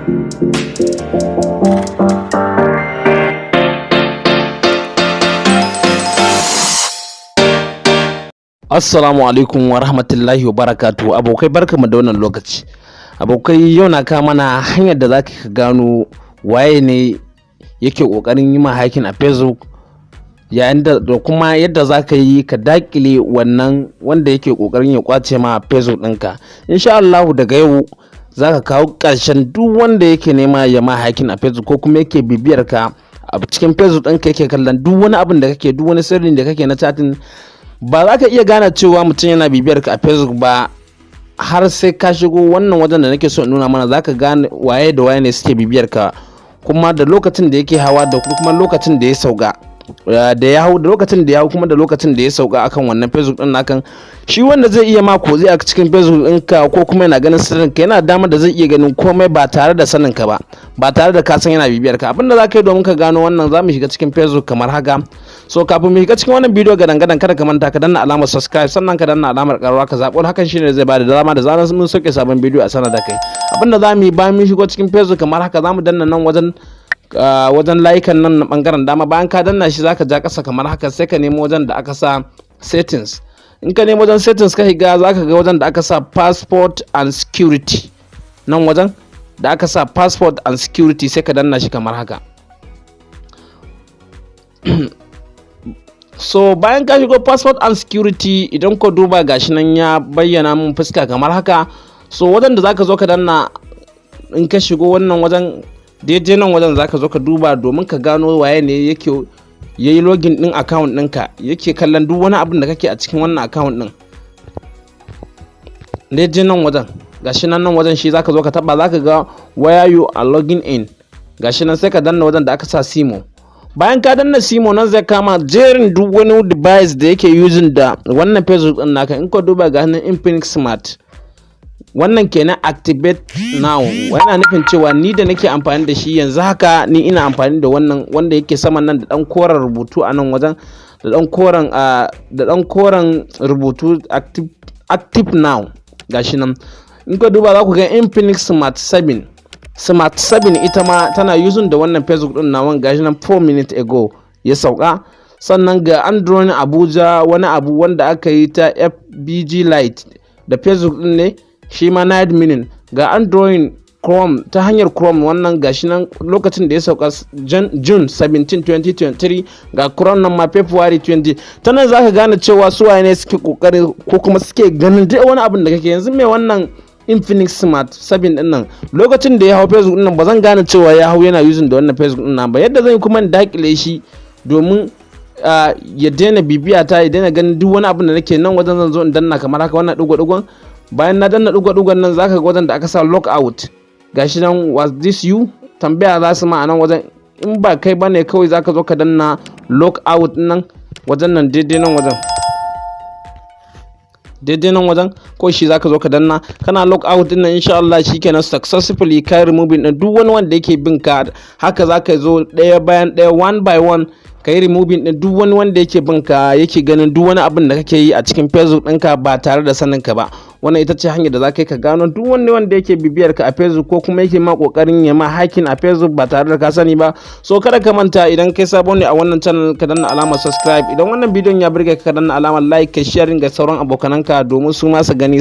Assalamu alaikum wa rahmatullahi wa barakatuhu. Abokai, barkamu da wannan lokaci. Abokai, yau na kawo mana hanyar da za ka gano waye ne yake ƙoƙarin yi ma hacking a Facebook, yayin da kuma yadda za ka yi ka daƙile wannan wanda yake ƙoƙarin ya ƙwace ma Facebook ɗinka. Insha Allahu, daga yau za ka kawo ƙarshen duk wanda yake nema ya ma hacking a Facebook, ko kuma yake bibiyar ka a cikin Facebook ɗinka, yake kallon duk wani abin da kake, duk wani sirrin da kake na chatting. Ba za ka iya gane cewa mutum yana bibiyar ka a Facebook ba har sai ka shigo wannan wajen da nake so in nuna mana. Za ka gane waye da waye ne suke bibiyar ka, kuma da lokacin da yake hawa, da kuma lokacin da ya sauka, da ya hau, da lokacin da ya hau, kuma da lokacin da ya sauka akan wannan Facebook din nakan. Shi wanda zai iya ma zai a cikin Facebook ɗinka, ko kuma yana ganin sirrin ka, yana damar da zai iya ganin komai ba tare da sanin ka ba, ba tare da ka san yana bibiyar ka. Abinda za ka yi domin ka gano wannan, za mu shiga cikin Facebook kamar haka. So kafin mu shiga cikin wannan bidiyo gadan gadan, kada ka manta ka danna alamar subscribe, sannan ka danna alamar ƙararrawa, ka zaɓo. Hakan shine zai bada dama da zarar mun sauke sabon bidiyo a sanar da kai. Abinda za mu yi, bayan mun shigo cikin Facebook kamar haka, za mu danna nan wajen layukan nan na bangaren dama. Bayan ka danna shi, zaka ja ƙasa kamar haka, sai ka nemo wajen da aka sa settings. In ka nemo wajen settings ka shiga, zaka ga wajen da aka sa password and security. Nan wajen da aka sa password and security, sai ka danna shi kamar haka. So bayan ka shigo password and security, idan ka duba, gashi nan ya bayyana mun fuska kamar haka. So wajen da zaka zo ka danna in ka shigo wannan wajen, daidai nan wajen zaka zo ka duba domin ka gano waye ne yake yayi login din account ɗinka, yake kallon duk wani abin da kake a cikin wannan account ɗin. Daidai nan wajen, gashi nan, nan wajen shi zaka zo ka taba. Zaka ga "Where you are logging in", gashi nan. Sai ka danna wajen da aka sa "See more". Bayan ka danna "See more", nan zai kama jerin duk wani device da yake using da wannan Facebook din naka. In ka duba, ga hannun Infinix Smart wannan kenan, activate now. Yana nufin cewa ni da nake amfani da shi yanzu haka, ni ina amfani da wannan wanda yake saman nan da dan koren rubutu a nan wajen, da dan koren rubutu, active now, gashi nan. In ka duba, za ku ga Infinix Smart 7. Smart 7 ita ma tana using da wannan Facebook din nawan, gashi nan, 4 minutes ago ya sauka. Sannan ga Android Abuja, wani abu wanda aka yi ta FBG Lite da Facebook din ne, shi ma 9 minutes. Ga Android Chrome, ta hanyar Chrome wannan, gashi nan, lokacin da ya sauka June 17, 2023. Ga Chrome nan ma, February 20. Ta nan za ka gane cewa su waye ne suke kokari ko kuma suke ganin duk wani abin da kake. Yanzu mai wannan Infinix Smart 7 din nan, lokacin da ya hau Facebook din nan, ba zan gane cewa ya hau yana using da wannan Facebook din nan ba. Yadda zan yi kuma in dakile shi domin ya daina bibiya ta, ya daina ganin duk wani abin da nake, nan wajen zan zo in danna kamar haka, wannan digo-digon. Bayan na danna digo-digon nan, zaka ga wajen da aka sa "Log out", gashi nan. "Was this you?" tambaya za su ma a nan wajen. In ba kai bane, kawai zaka zo ka danna "Log out" nan wajen nan, daidai nan wajen, daidai nan wajen ko shi zaka zo ka danna. Kana log out din nan, insha Allah shikenan, successfully kai removing din duk wani wanda yake bin ka. Haka zaka zo ɗaya bayan ɗaya, one by one, ka yi removing din duk wani wanda yake bin ka, yake ganin duk wani abin da kake yi a cikin Facebook ɗinka ba tare da sanin ka ba. Wannan ita ce hanyar da za ka yi ka gano duk wani wanda yake bibiyar ka a Facebook, ko kuma yake ma kokarin ya ma hacking a Facebook ba tare da ka sani ba. So kada ka manta, idan kai sabo ne a wannan channel, ka danna alamar subscribe. Idan wannan bidiyon ya burge ka, ka danna alamar like, ka sharing ga sauran abokananka domin su ma su gani.